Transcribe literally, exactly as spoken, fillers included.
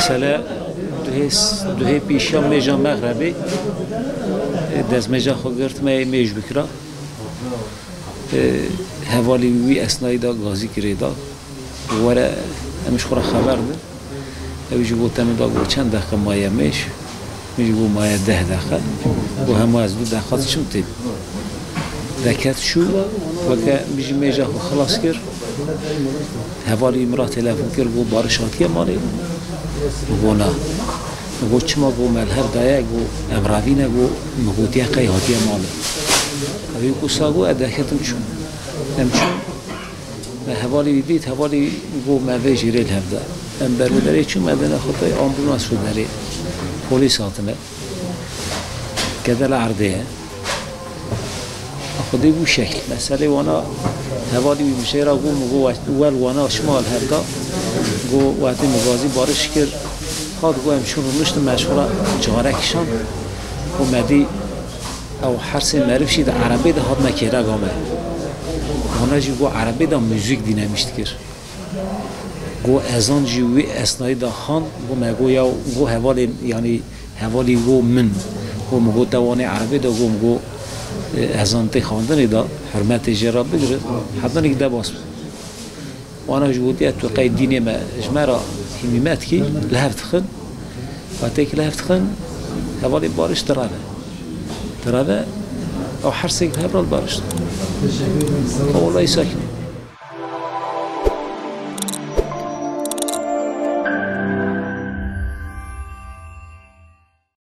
Sele duhê, duhê pîşiya mêja mexrebê, e, destmêja xwe girt me yê mêj bikira. E, hevalî wî esnayî da gazî girê da. Were, em ji xwe re xeber din. Ew jî got, em da got, çend deqe maye mêj? Min jî got, maye deh deqe. Got, hema ez du deqa diçim tê. Deket çû, weke min jî mêja xwe xilas kir. Hevalî min re telefon kir, got, Bariş hatiye malê? Min got, na. Min got, çima? Got, me li hev daye, got, em revîne, got, min gotiye qey hatiye malê. Ew ê wisa got, ez deketim çûm. Em çûn. Me hevalî wî dît, hevalî got, me vê jêrê li hev de. Em ber wê derê çûn, me dine xwe tê ambulans wê derê. Polîs hatine. Kedela erdê ye. Xwedê bû şekil. Meselê wana hevalî wî min jê re got, min got, we-, wel wana şima li hev da. Got, wextê min gazî Bariş kir, hat got, em çûn rûniştin, me ji xwe re carek kişand. Got, me dî ew hersê meriv jî di erebê de hatine kêleka me. Wana jî got, erebê de muzîk dînemiş dikir. Got, ezan jî wî esnayî de xand, got, me got, ya, got, hevalên, yanî, hevalî got min. Got, min got, te wanê erebê de, got, min got, e, ezan tê xandinê de, hurmetê jê re bigire, hetanek debas bi. Wana jî gotiye, tu qey dînê me, ji me re hîmîmet kî, li hev dixin. Wextê ki li hev dixin, hevalê Bariş direve. Direve, ew hersê li hev re li Bariş dixin. Wallahî sakin.